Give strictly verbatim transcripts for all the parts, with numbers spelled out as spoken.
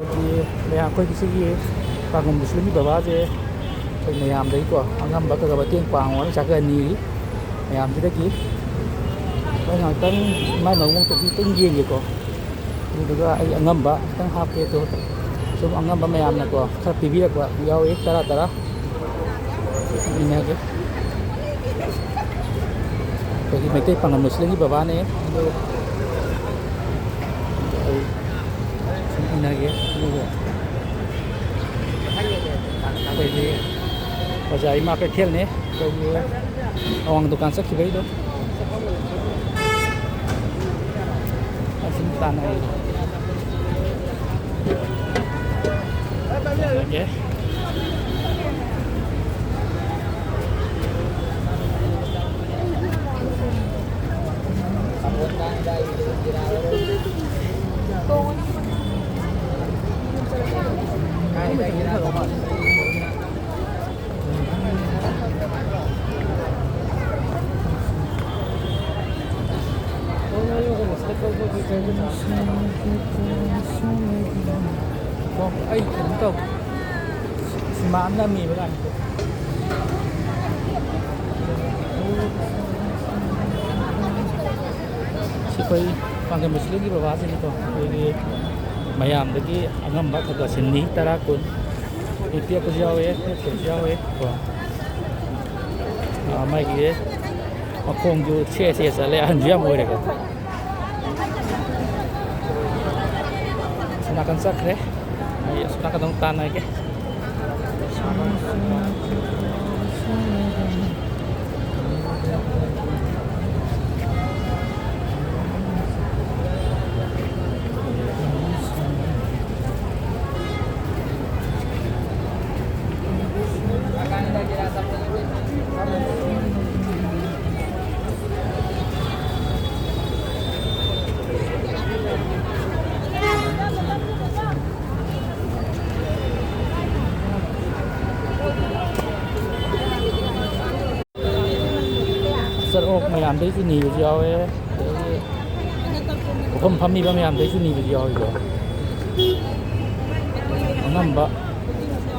ꯑꯩꯈꯣꯏꯒꯤ ꯃꯌꯥꯝ, ꯑꯩꯈꯣꯏꯒꯤ ꯁꯤꯒꯤ ꯄꯥꯡꯒꯟ ꯃꯨꯁꯂꯤꯝꯒꯤ ꯕꯕꯥꯁꯦ ꯑꯩꯈꯣꯏ ꯃꯌꯥꯝꯗꯒꯤꯀꯣ ꯑꯉꯝꯕ ꯈꯔ ꯈꯔ ꯃꯇꯦꯡ ꯄꯥꯡꯉꯣꯅ ꯆꯥꯛꯀ ꯅꯤꯔꯤ꯫ ꯃꯌꯥꯝꯁꯤꯗꯒꯤ ꯑꯩ ꯉꯥꯛꯇꯪ ꯃꯥꯏ ꯃꯑꯣꯡꯗꯁꯨ ꯈꯤꯇꯪ ꯌꯦꯡꯒꯦꯀꯣ꯫ ꯑꯗꯨꯗꯨꯒ ꯑꯩ ꯑꯉꯝꯕ ꯈꯤꯇꯪ ꯍꯥꯞꯀꯦ꯫ ꯑꯗꯣ ꯁꯨꯝ ꯑꯉꯝꯕ ꯃꯌꯥꯝꯅꯀꯣ ꯈꯔ ꯄꯤꯕꯤꯔꯛꯄ ꯌꯥꯎꯋꯤ, ꯇꯔꯥ ꯇꯔꯥ꯫ ꯏꯟꯅꯒꯦ꯫ ꯑꯩꯈꯣꯏꯒꯤ ꯃꯩꯇꯩ ꯄꯥꯉꯜ ꯃꯨꯁꯂꯤꯝꯒꯤ ꯕꯕꯥꯅꯦ꯫ ꯑꯗꯨ ꯑꯩ ꯁꯨꯝ ꯏꯟꯅꯒꯦ꯫ ꯑꯗꯨꯒ ꯑꯩꯈꯣꯏꯒꯤ ꯑꯣꯖꯥ ꯏꯃꯥ ꯀꯩꯊꯦꯜꯅꯦ꯫ ꯑꯩꯈꯣꯏꯒꯤ ꯑꯋꯥꯡ ꯗꯨꯀꯥꯟ ꯆꯠꯈꯤꯕꯩꯗꯣ꯫ ꯑꯁꯨꯝ ꯇꯥꯟꯅꯩ꯫ ꯇꯥꯟꯅꯒꯦ꯫ ꯑꯣ, ꯑꯩ ꯀꯩꯅꯣ ꯇꯧ꯫ ꯁꯤꯃꯥ ꯑꯃ ꯅꯝꯃꯤꯕ ꯀꯥꯟꯗ꯫ ꯁꯤ ꯑꯩꯈꯣꯏ ꯄꯥꯡꯒꯜ ꯃꯨꯁꯂꯤꯝꯒꯤ ꯕꯕꯥꯁꯤꯅꯤꯀꯣ꯫ ꯑꯩꯈꯣꯏꯒꯤ ꯃꯌꯥꯝꯗꯒꯤ ꯑꯉꯝꯕ ꯈꯔ ꯈꯔ ꯁꯤꯟꯅꯤ, ꯇꯔꯥ, ꯀꯨꯟ꯫ ꯃꯤ ꯄꯤꯔꯛꯄꯁꯨ ꯌꯥꯎꯋꯦ, ꯄꯤꯔꯛꯇꯕꯁꯨ ꯌꯥꯎꯋꯦ ꯀꯣ꯫ ꯑꯥ, ꯃꯥꯒꯤ ꯃꯈꯣꯡꯁꯨ ꯁꯦ ꯁꯦ ꯆꯠꯂꯦ, ꯑꯍꯟꯁꯨ ꯌꯥꯝ ꯑꯣꯏꯔꯦꯀꯣ꯫ ꯑꯁꯣꯝ ꯅꯥꯀꯟ ꯆꯠꯈ꯭ꯔꯦ꯫ ꯑꯩ ꯑꯁꯣꯝ ꯅꯥꯀꯟꯗ ꯑꯃꯨꯛ ꯇꯥꯟꯅꯒꯦ꯫ ꯆꯠꯂꯣ, ꯃꯌꯥꯝꯗꯩꯁꯨ ꯅꯤꯕꯁꯨ ꯌꯥꯎꯋꯦ, ꯑꯗꯒꯤ ꯄꯨꯈꯝ ꯐꯝꯃꯤꯕ ꯃꯌꯥꯝꯗꯩꯁꯨ ꯅꯤꯕꯁꯨ ꯌꯥꯎꯋꯤꯀꯣ꯫ ꯑꯌꯥꯝꯕ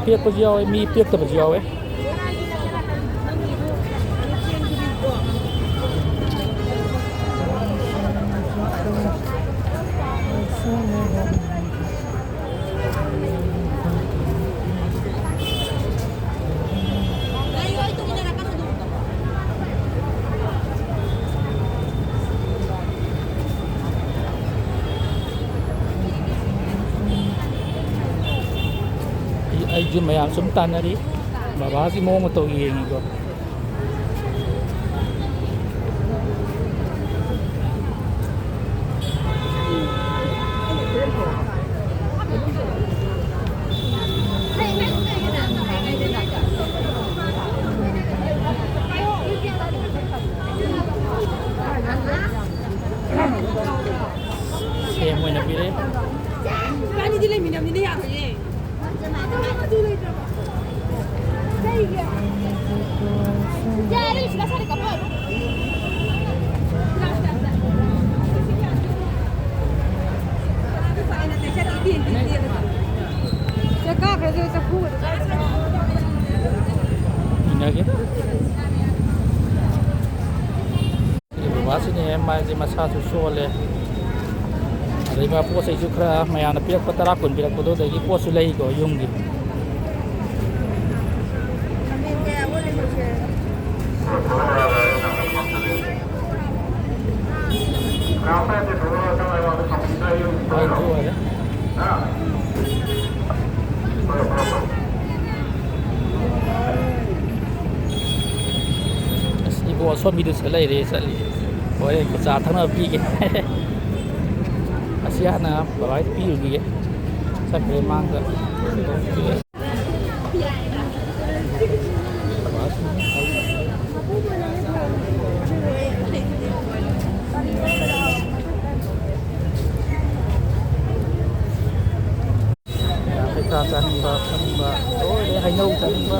ꯄꯤꯔꯛꯄꯁꯨ ꯌꯥꯎꯋꯦ, ꯃꯤ ꯄꯤꯔꯛꯇꯕꯁꯨ ꯌꯥꯎꯋꯦ꯫ ꯑꯩꯁꯨ ꯃꯌꯥꯝ ꯁꯨꯝ ꯇꯥꯟꯅꯔꯤ, ꯕꯕꯥꯒꯤ ꯃꯑꯣꯡ ꯃꯇꯧ ꯌꯦꯡꯉꯤꯀꯣ꯫ ꯁꯦꯝ ꯑꯣꯏꯅ ꯄꯤꯔꯛꯑꯦ꯫ ꯏꯕꯥꯅꯤꯗꯤ ꯂꯩꯃꯤꯟꯅꯕꯅꯤꯅ ꯌꯥꯔꯣꯏꯌꯦ꯫ ꯏꯟꯅꯒꯦ꯫ ꯕꯕꯥꯁꯤꯅ ꯍꯦꯛ ꯃꯥꯁꯦ ꯃꯁꯥꯁꯨ ꯁꯣꯜꯂꯦ꯫ ꯑꯗꯩ ꯃꯥ ꯄꯣꯠ ꯆꯩꯁꯨ ꯈꯔ ꯃꯌꯥꯝꯅ ꯄꯤꯔꯛꯄ ꯇꯔꯥ ꯀꯨꯟ ꯄꯤꯔꯛꯄꯗꯣ, ꯑꯗꯒꯤ ꯄꯣꯠꯁꯨ ꯂꯩꯀꯣ ꯌꯨꯝꯒꯤ꯫ ꯍꯣꯏ, ꯑꯗꯨ ꯑꯣꯏꯔꯦ꯫ ꯑꯁ, ꯏꯕꯣ ꯑꯁꯣꯝꯒꯤꯗꯨ ꯁꯤꯗ ꯂꯩꯔꯦ, ꯆꯠꯂꯤ꯫ ꯍꯣꯔꯦꯟ ꯆꯥ ꯊꯛꯅꯕ ꯄꯤꯒꯦ꯫ ꯑꯁꯤ ꯍꯥꯟꯅ ꯕꯕꯥꯒꯤ ꯄꯤꯔꯨꯈꯤꯒꯦ꯫ ꯆꯠꯈ꯭ꯔꯦ ꯃꯥꯡꯗ꯫ ꯍꯩꯈꯥ ꯆꯥꯅꯤꯡꯕ, ꯆꯥꯅꯤꯡꯕ ꯂꯣꯏꯔꯦ, ꯍꯩꯅꯧ ꯆꯥꯅꯤꯡꯕ꯫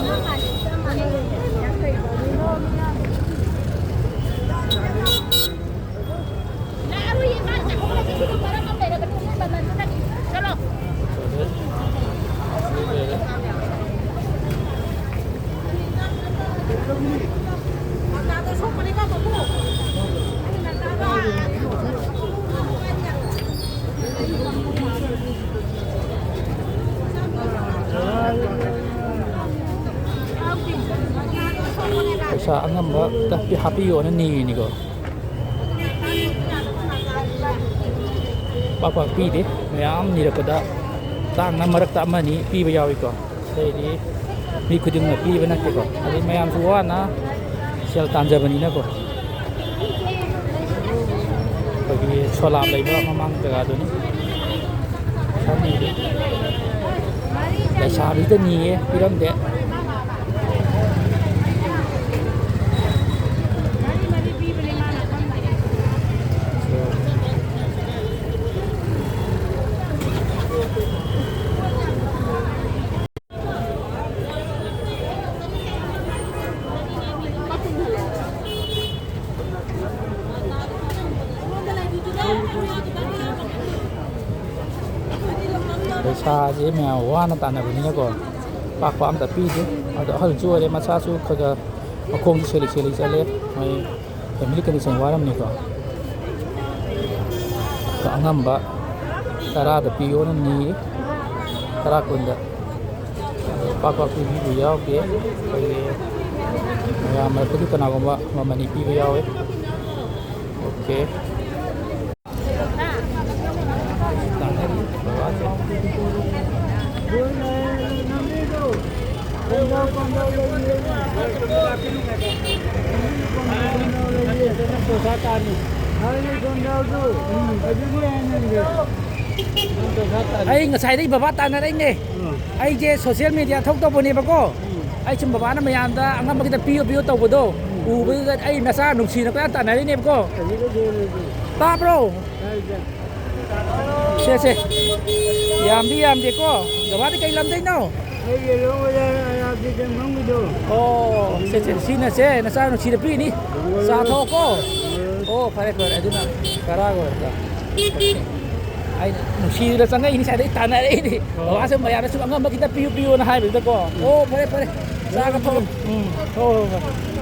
ꯑꯉꯝꯕ ꯍꯥꯞꯄꯤꯌꯣꯅ ꯅꯤꯔꯤꯅꯤꯀꯣ꯫ ꯄꯥꯛ ꯄꯥꯛ ꯄꯤꯗꯦ꯫ ꯃꯌꯥꯝ ꯅꯤꯔꯛꯄꯗ ꯇꯥꯡꯅ ꯃꯔꯛꯇ ꯑꯃꯅꯤ ꯄꯤꯕ ꯌꯥꯎꯏꯀꯣ꯫ ꯑꯇꯩꯗꯤ ꯃꯤ ꯈꯨꯗꯤꯡꯃꯛ ꯄꯤꯕ ꯅꯠꯇꯦꯀꯣ꯫ ꯑꯗꯩ ꯃꯌꯥꯝꯁꯨ ꯋꯥꯅ ꯁꯦꯜ ꯇꯥꯟꯖꯕꯅꯤꯅꯀꯣ꯫ ꯑꯩꯈꯣꯏꯒꯤ ꯁꯣꯂꯥ ꯂꯩꯕ ꯃꯃꯥꯡ ꯖꯒꯥꯗꯨꯅꯤ꯫ ꯂꯩꯁꯥꯕꯤꯗ ꯅꯤꯌꯦ, ꯄꯤꯔꯝꯗꯦ꯫ ꯄꯩꯁꯥꯁꯦ ꯃꯌꯥꯝ ꯋꯥꯅ ꯇꯥꯟꯅꯕꯅꯤꯅꯀꯣ, ꯄꯥꯛꯄ ꯑꯝꯇ ꯄꯤꯗꯦ꯫ ꯑꯗꯣ ꯑꯍꯜꯁꯨ ꯑꯣꯏꯔꯦ, ꯃꯆꯥꯁꯨ ꯈꯔ ꯈꯔ ꯃꯈꯣꯡꯁꯨ ꯁꯦꯂꯤ ꯁꯦꯂꯤ ꯆꯠꯂꯦ꯫ ꯃꯣꯏ ꯐꯦꯃꯤꯂꯤ ꯀꯟꯗꯤꯁꯟ ꯋꯥꯔꯝꯅꯤꯀꯣ꯫ ꯑꯗꯣ ꯑꯉꯝꯕ ꯇꯔꯥꯗ ꯄꯤꯌꯣꯅ ꯅꯤꯔꯤ, ꯇꯔꯥ ꯀꯨꯟꯗ꯫ ꯄꯥꯛ ꯄꯥꯛ ꯄꯤꯕꯤꯕ ꯌꯥꯎꯗꯦ꯫ ꯑꯩꯈꯣꯏꯒꯤ ꯃꯌꯥꯝ ꯃꯔꯛꯇꯒꯤ ꯀꯅꯥꯒꯨꯝꯕ ꯑꯃꯅꯤ ꯄꯤꯕ ꯌꯥꯎꯋꯦ꯫ ꯑꯣꯀꯦ꯫ ꯑꯩ ꯉꯁꯥꯏꯗꯩ ꯕꯕꯥ ꯇꯥꯟꯅꯔꯛꯏꯅꯦ꯫ ꯑꯩꯁꯦ ꯁꯣꯁꯤꯌꯦꯜ ꯃꯦꯗꯤꯌꯥ ꯊꯣꯛ ꯇꯧꯕꯅꯦꯕꯀꯣ꯫ ꯑꯩ ꯁꯨꯝ ꯕꯕꯥꯅ ꯃꯌꯥꯝꯗ ꯑꯉꯝꯕ ꯈꯤꯇ ꯄꯤꯌꯨ ꯄꯤꯌꯨ ꯇꯧꯕꯗꯣ ꯎꯕꯗꯨꯗ ꯑꯩ ꯅꯆꯥ ꯅꯨꯡꯁꯤꯅ ꯀꯣꯏꯇꯥꯟ ꯇꯥꯟꯅꯔꯤꯅꯦꯕꯀꯣ꯫ ꯇꯥꯕ꯭ꯔꯣ? ꯁꯦ, ꯁꯦ꯫ ꯌꯥꯝꯗꯤ ꯌꯥꯝꯗꯦꯀꯣ꯫ ꯕꯕꯥꯗꯤ ꯀꯩ ꯂꯝꯗꯩꯅꯣ? ꯑꯩꯒꯤ ꯂꯣꯡ ꯕꯖꯥꯔ ꯑꯔꯥꯞꯄꯤꯗ ꯐꯝꯕꯗꯣ꯫ ꯑꯣ, ꯁꯦ, ꯁꯦ, ꯁꯤꯅ ꯁꯦ, ꯅꯆꯥ ꯅꯨꯡꯁꯤꯗ ꯄꯤꯅꯤ꯫ ꯆꯥꯊꯣꯛꯑꯣꯀꯣ꯫ ꯑꯣ, ꯐꯔꯦ, ꯐꯔꯦ꯫ ꯑꯗꯨꯅ ꯇꯔꯥꯒ ꯑꯣꯏꯔꯒ꯫ ꯑꯩꯅ ꯅꯨꯡꯁꯤꯗ ꯆꯪꯉꯛꯏꯅꯤ, ꯉꯁꯥꯏꯗꯩ ꯇꯥꯟꯅꯔꯛꯏꯅꯤ꯫ ꯑꯣ꯫ ꯕꯕꯥꯁꯨ ꯃꯌꯥꯝꯅ ꯁꯨꯝ ꯑꯉꯝꯕ ꯈꯤꯇ ꯄꯤꯌꯨ, ꯄꯤꯌꯨꯅ ꯍꯥꯏꯕꯗꯨꯗꯀꯣ꯫ ꯑꯣ, ꯐꯔꯦ, ꯐꯔꯦ꯫ ꯆꯥꯒ ꯊꯣꯛꯑꯣ꯫ ꯎꯝ꯫ ꯍꯣꯏ, ꯍꯣꯏ, ꯍꯣꯏ꯫